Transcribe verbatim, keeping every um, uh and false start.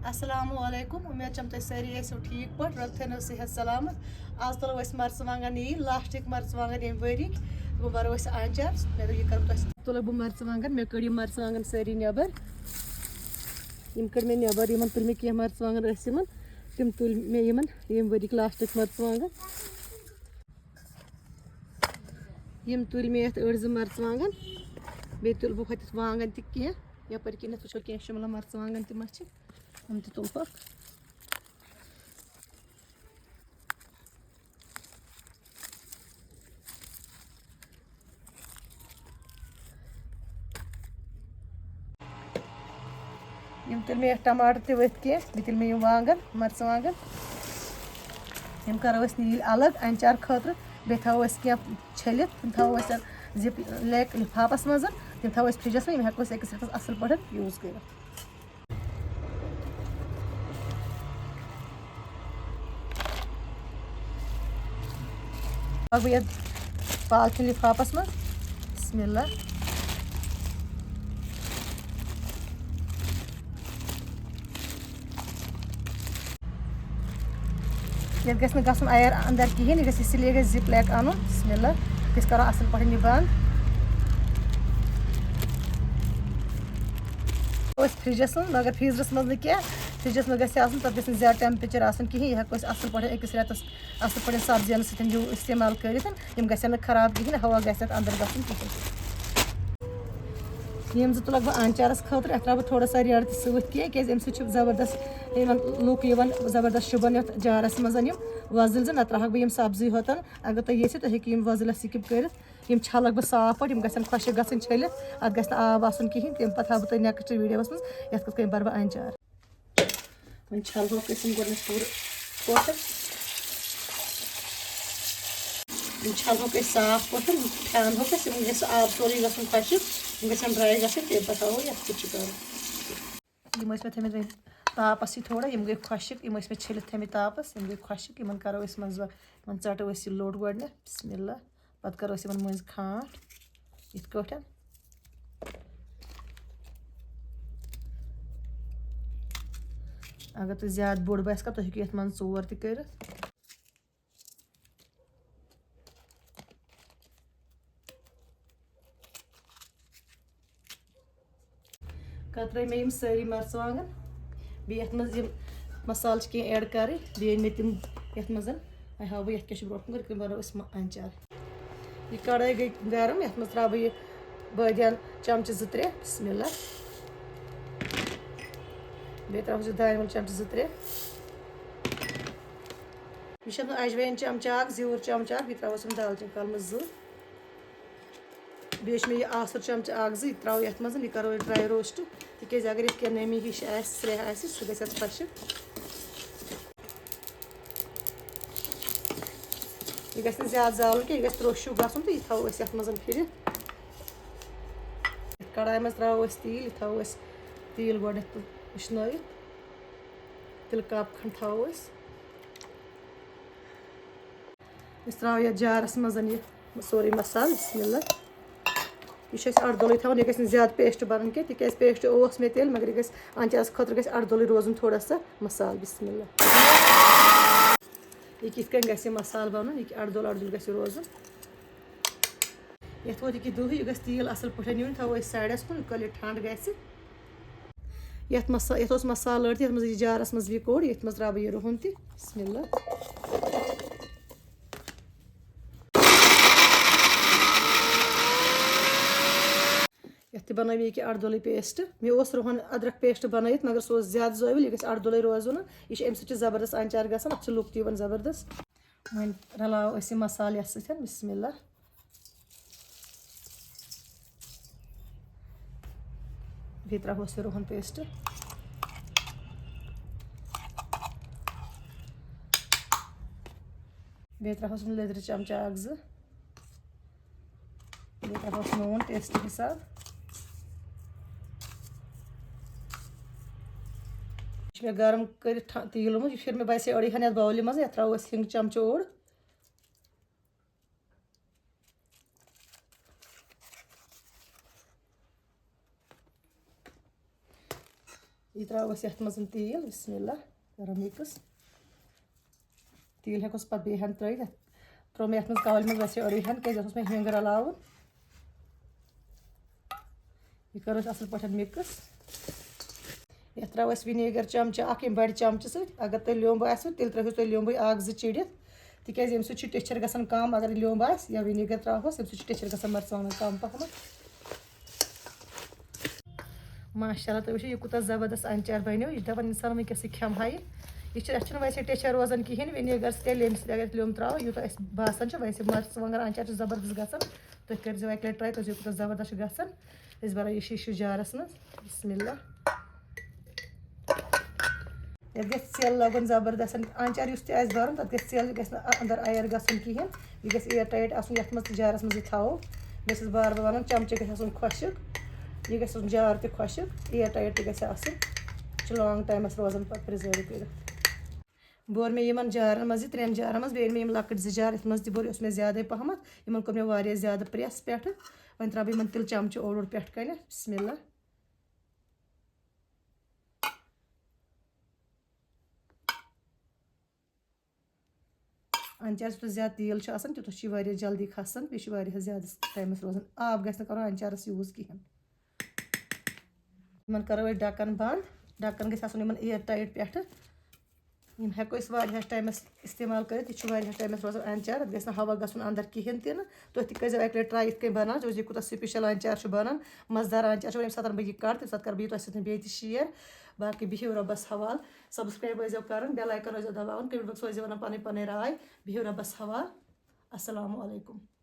السلام علیکم، امید چھم تُہۍ سٲری ٲسِو ٹھیٖک پٲٹھۍ، رۄب تھٲینو صحت سلامت۔ آز تُلو أسۍ مرژٕوانٛگن، یی لاسٹٕکۍ مرژٕوانٛگن ییٚمہِ ؤریِکۍ، تِمو بَرو أسۍ آنچار۔ مےٚ دوٚپ، یہِ کَرٕ تۄہہِ سۭتۍ۔ تُلو بہٕ مرژٕوانٛگن، مےٚ کٔڑۍ یِم مرژٕوانٛگن سٲری نٮ۪بر۔ یِم کٔڑۍ مےٚ نٮ۪بر، یِمن تُلۍ مےٚ کینٛہہ مرژٕوانٛگن ٲسۍ یِمن، تِم تُلۍ مےٚ یِمن ییٚمہِ ؤریِکۍ لاسٹٕکۍ مرژٕوانٛگن۔ یِم تُلۍ مےٚ یَتھ أڑۍ زٕ مرژٕوانٛگن، بیٚیہِ تُلہٕ بہٕ ہۄتٮ۪تھ وانٛگن تہِ کینٛہہ، یَپٲرۍ کِنٮ۪تھ وٕچھو کینٛہہ شِملہ مرژٕوانٛگن تہِ ما چھِ، یِم تہِ تُلہٕ ہوکھ۔ یِم تُلۍ مےٚ یَتھ ٹماٹر تہِ ؤتھۍ کینٛہہ، بیٚیہِ تُلۍ مےٚ یِم وانٛگن، مرژٕوانٛگن۔ یِم کَرو أسۍ نیٖلۍ الگ اَنچار خٲطرٕ۔ بیٚیہِ تھاوو أسۍ کینٛہہ چھٔلِتھ، تِم تھاوو أسۍ زِپ لیک لِفافَس منٛز، تِم تھاوو أسۍ فرٛجَس منٛز، یِم ہٮ۪کو أسۍ أکِس ہَفتَس اَصٕل پٲٹھۍ یوٗز کٔرِتھ۔ تھاوٕ بہٕ یَتھ پالتھیٖن لِفافَس منٛز۔ بسم اللہ۔ یَتھ گژھِ نہٕ گژھُن اَیَر اَندَر کِہیٖنۍ، یہِ گژھِ اِسی لیے گژھِ زِپ لیک اَنُن۔ بسم اللہ۔ أسۍ کَرو اَصٕل پٲٹھۍ یہِ بنٛد۔ اوس فرٛجَس منٛز، مگر فرٛیٖزرَس منٛز نہٕ کینٛہہ۔ فرٛجَس منٛز گژھِ آسُن، تَتھ گژھِ نہٕ زیادٕ ٹٮ۪مپریچَر آسُن کِہیٖنۍ۔ یہِ ہٮ۪کو أسۍ اَصٕل پٲٹھۍ أکِس رٮ۪تَس اَصٕل پٲٹھۍ سبزیَن سۭتۍ یوٗ-، استعمال کٔرِتھ۔ یِم گژھن نہٕ خراب کِہیٖنۍ، ہوا گژھِ اَتھ اَندَر گژھُن کِہیٖنۍ۔ یِم زٕ تُلَکھ بہٕ آنچارَس خٲطرٕ۔ اَتھ ترٛاوٕ بہٕ تھوڑا سا ریڈ تہِ سۭتۍ کینٛہہ، کیٛازِ اَمہِ سۭتۍ چھُ زبردست یِمَن لُک یِوان، زبردست شوٗبان یَتھ جارَس منٛز یِم وۄزٕلۍ زٕ۔ نَتہٕ ترٛاوہَکھ بہٕ یِم سبزی ہوتَن۔ اگر تُہۍ یژھِو، تُہۍ ہیٚکِو یِم وۄزٕلۍ سۭتۍ سِکِپ کٔرِتھ۔ یِم چھَلَکھ بہٕ صاف پٲٹھۍ، یِم گژھن خۄشٕک گژھٕنۍ چھٔلِتھ، اَتھ گژھِ نہٕ آب آسُن کِہیٖنۍ۔ تَمہِ پَتہٕ ہاوٕ بہٕ تۄہہِ نیکسٹ ویٖڈیوَس منٛز یَتھ کِتھ کٔنۍ بَرٕ بہٕ آنچار۔ وۄنۍ چھَلہوکھ أسۍ یِم گۄڈٕنٮ۪تھ پوٗرٕ پٲٹھۍ۔ یِم چھَلہوکھ أسۍ صاف پٲٹھۍ، یِم پھیٛانہوکھ أسۍ، یِمَن گژھِ آب سورُے گژھُن خۄشٕک، یِم گژھن ڈرٛاے گژھٕنۍ، تَمہِ پَتہٕ ہاوو یَتھ کیُتھ چھُ کَرُن۔ یِم ٲسۍ مےٚ تھٲیمٕتۍ وۄنۍ تاپَسٕے تھوڑا، یِم گٔے خۄشٕک، یِم ٲسۍ مےٚ چھٔلِتھ تھٲیمٕتۍ تاپَس، یِم گٔے خۄشٕک، یِمَن کَرو أسۍ منٛزٕ، یِمَن ژَٹو أسۍ یہِ لوٚٹ گۄڈٕنٮ۪تھ، بسم اللہ۔ پَتہٕ کَرو أسۍ یِمَن مٔنٛزۍ کھانٛٹ یِتھ کٲٹھۍ۔ اگر تُہۍ زیادٕ بوٚڑ باسہِ کانٛہہ، تُہۍ ہیٚکِو یَتھ منٛز ژور تہِ کٔرِتھ۔ کترٲے مےٚ یِم سٲری مرژٕوانٛگن، بیٚیہِ یَتھ منٛز یِم مصالہٕ چھِ کینٛہہ add کَرٕنۍ، بیٚیہِ أنۍ مےٚ تِم یَتھ منٛز۔ وۄنۍ ہاوٕ بہٕ یَتھ کیٛاہ چھُ برونٛٹھ کُن کَرُن، یِتھ کٔنۍ بَنٲو أسۍ مَ-، آنچار۔ یہِ کڑٲے گٔے گرم، یَتھ منٛز ترٛاوٕ بہٕ یہِ بٲدیان چمچہٕ زٕ ترٛےٚ، بسم اللہ۔ بیٚیہِ ترٛاوٕ بہٕ دانہِ وَل چمچہٕ زٕ ترٛےٚ۔ یہِ چھِ اَتھ منٛز اجوین چمچہٕ اکھ، زیُر چمچہٕ اکھ، بیٚیہِ ترٛاوَس یِم دالچیٖن کلمہٕ زٕ۔ بیٚیہِ چھِ مےٚ یہِ آسُر چمچہٕ اکھ زٕ، یہِ تہِ ترٛاوو یَتھ منٛز، یہِ کَرو أسۍ dry roast، تِکیٛازِ اگر یَتھ کینٛہہ نمی ہِش آسہِ، سرٛیٚہہ آسہِ، سُہ گژھِ اَتھ خۄشٕک۔ یہِ گژھِ نہٕ زیادٕ زالُن کینٛہہ، یہِ گژھِ ترٛوٚش ہیوٗ گژھُن تہٕ یہِ تھاوو أسۍ یَتھ منٛز پھِرِتھ۔ یَتھ کڑایہِ منٛز ترٛاوو أسۍ تیٖل، یہِ تھاوو أسۍ تیٖل گۄڈٕنٮ۪تھ وٕشنٲیِتھ، تِلہٕ cup کھنٛڈ تھاوو أسۍ۔ أسۍ ترٛاوو یَتھ جارَس منٛز یہِ سورُے مصالہٕ، بسم اللہ۔ یہِ چھُ اَسہِ اَڑٕ دۄلٕے تھاوُن، یہِ گژھِ نہٕ زیادٕ paste بَنُن کینٛہہ، تِکیٛازِ paste اوس مےٚ تیٚلہِ، مگر یہِ گژھِ آنچارَس خٲطرٕ گژھِ اَڑٕ دۄلٕے روزُن تھوڑا سا مصالہٕ، بسم اللہ۔ یہِ کِتھ کٔنۍ گژھِ یہِ مصالہٕ بَنُن، یہِ کہِ اَڑٕ دۄل اَڑٕ دۄل گژھِ یہِ روزُن۔ یَتھ ووت یہِ کہِ دُہٕے، یہِ گژھِ تیٖل اَصٕل پٲٹھۍ نیُن، تھاوو أسۍ sideَس کُن، یُس کال یہِ ٹھنٛڈ گژھِ۔ یَتھ مصا-، یَتھ اوس مصالہٕ لٲرِتھ، یَتھ منٛز یہِ جارَس منٛز یہِ کوٚڑ، یَتھ منٛز ترٛاوٕ بہٕ یہِ رُہُن تہِ۔ بسم اللہ۔ یَتھ تہِ بَنٲو مےٚ یہِ کہِ اَڑٕ دۄلٕے paste۔ مےٚ اوس رُہَن أدرَک paste بَنٲیِتھ، مگر سُہ اوس زیادٕ زٲوِل، یہِ گژھِ اَڑٕ دۄلٕے روزُن۔ یہِ چھِ اَمہِ سۭتۍ چھِ زبردست آنچار گژھان، اَتھ چھِ look تہِ یِوان زبردست۔ وۄنۍ رَلاوو أسۍ یہِ مصالہٕ یَتھ سۭتۍ۔ بسم اللہ۔ بیٚیہِ ترٛاوہوس یہِ رُہَن paste۔ بیٚیہِ ترٛاوہوس یِم لیٚدرِ چمچہٕ اَکھ زٕ۔ بیٚیہِ ترٛاوہوس نوٗن taste حساب۔ یہِ چھُ مےٚ گرم کٔرِتھ ٹھا-، تیٖل اوٚنمُت۔ یہِ پھِر مےٚ باسے أڑٕے ہَن یَتھ bowlہِ منٛز۔ یَتھ ترٛاوو أسۍ ہِنٛگ چمچہٕ اوٚڑ۔ یہِ ترٛاوو أسۍ یَتھ منٛز تیٖل، بسم اللہ، کَرو مِکٕس۔ تیٖل ہٮ۪کوس پَتہٕ بیٚیہِ ہَن ترٛٲوِتھ۔ یَتھ ترٛوو مےٚ یَتھ منٛز کَوَلہِ منٛز ویسے أڑٕے ہَن، کیٛازِ یَتھ اوس مےٚ ہِنٛگ رَلاوُن۔ یہِ کَرو أسۍ اَصٕل پٲٹھۍ مِکٕس۔ یَتھ ترٛاوو أسۍ وِنیگر چَمچہٕ اَکھ ییٚمہِ بَڑِ چَمچہٕ سۭتۍ۔ اگر تۄہہِ لیوٚمب آسِوٕ، تیٚلہِ ترٛٲوِو تُہۍ لیوٚمبٕے اَکھ زٕ چِڑِتھ، تِکیٛازِ ییٚمہِ سۭتۍ چھُ ٹیچھر گژھان کَم۔ اگر لیوٚمب آسہِ یا وِنیگر ترٛاوہوس، تَمہِ سۭتۍ چھُ ٹیچھر گژھان مَرژٕوانٛگَن کَم پَہمَتھ۔ ماشاءاللہ، تُہۍ وٕچھِو، یہِ کوٗتاہ زبردست آنچار بَنیو۔ یہِ چھُ دَپان اِنسان وٕنکیٚسٕے کھٮ۪مہٕ ہا یہِ۔ یہِ چھُ، اَسہِ چھُنہٕ ویسے ٹیچھر روزان کِہیٖنۍ وِنیگرَس تہِ، لیٚمبِس تہِ اگر أسۍ لیوٚمب ترٛاوو، یوٗتاہ اَسہِ باسان چھُ، ویسے مَرژٕوانٛگَن آنچار چھُ زبردست گژھان۔ تُہۍ کٔرۍزیو اَکہِ لَٹہِ ٹراے، تُہۍ وٕچھِو کوٗتاہ زبردست چھُ گژھان۔ أسۍ بَرو یہِ شیٖشہٕ جارَس منٛز۔ بسم اللہ۔ یَتھ گژھِ ژٮ۪ل لَگُن زبردست۔ آنچار یُس تہِ آسہِ بَرُن، تَتھ گژھِ ژٮ۪ل، یہِ گژھِ نہٕ اَ-، اَندَر اَیَر گَژھُن کِہیٖنۍ۔ یہِ گژھِ اِیَر ٹایِٹ آسُن، یَتھ منٛز تہِ جارَس منٛز یہِ تھاوو۔ بہٕ چھَس بار بار وَنان، چَمچہٕ گژھِ آسُن خۄشٕک، یہِ گژھِ آسُن جار تہِ خۄشٕک، اِیَر ٹایِٹ تہِ گژھِ آسُن۔ یہِ چھُ لانٛگ ٹایمَس روزان پَتہٕ پِرٛزٲرٕو کٔرِتھ۔ بوٚر مےٚ یِمَن جارَن منٛز یہِ، ترٛٮ۪ن جارَن منٛز، بیٚیہِ أنۍ مےٚ یِم لۄکٕٹۍ زٕ جار، یَتھ منٛز تہِ بوٚر، یہِ اوس مےٚ زیادَے پَہمَتھ۔ یِمَن کوٚر مےٚ واریاہ زیادٕ پرٛٮ۪س پٮ۪ٹھٕ۔ وۄنۍ ترٛاوٕ بہٕ یِمَن تِلہٕ چَمچہٕ اوٚڑ اوٚڑ پٮ۪ٹھ کَنٮ۪تھ۔ بسم اللہ۔ آنچارَس یوٗتاہ زیادٕ تیٖل چھُ آسان، تیوٗتاہ چھُ یہِ واریاہ جلدی کھَسان، بیٚیہِ چھُ واریاہَس زیادَس ٹایمَس روزان۔ آب گژھِ نہٕ کَرُن آنچارَس یوٗز کِہیٖنۍ۔ یِمَن کَرو أسۍ ڈَکَن بنٛد۔ ڈَکَن گژھِ آسُن یِمَن اِیَر ٹایِٹ پٮ۪ٹھٕ۔ یِم ہٮ۪کو أسۍ واریاہَس ٹایمَس استعمال کٔرِتھ۔ یہِ چھُ واریاہَس ٹایمَس روزان آنچار، اَتھ گژھِ نہٕ ہوا گژھُن اَندَر کِہیٖنۍ تہِ نہٕ۔ تُہۍ تہِ کٔرۍزیو اَکہِ لَٹہِ ٹراے یِتھ کٔنۍ بَناوان، وٕچھ یہِ کوٗتاہ سٕپیشَل آنچار چھُ بَنان، مَزٕدار آنچار چھُ بَنان۔ ییٚمہِ ساتہٕ بہٕ یہِ کَڑٕ، تَمہِ ساتہٕ کَرٕ بہٕ یہِ تۄہہِ سۭتۍ بیٚیہِ تہِ شِیَر۔ باقٕے بِہِو رۄبَس حوال، سبسکرایب ٲسۍزیو کَران، بیل آیکَن ٲسۍزیو دَباوان، کمنٹ باکسَس ٲسۍزیو وَنان پَنٕنۍ پَنٕنۍ راے۔ بِہِو رۄبَس حوال۔ السلام علیکم۔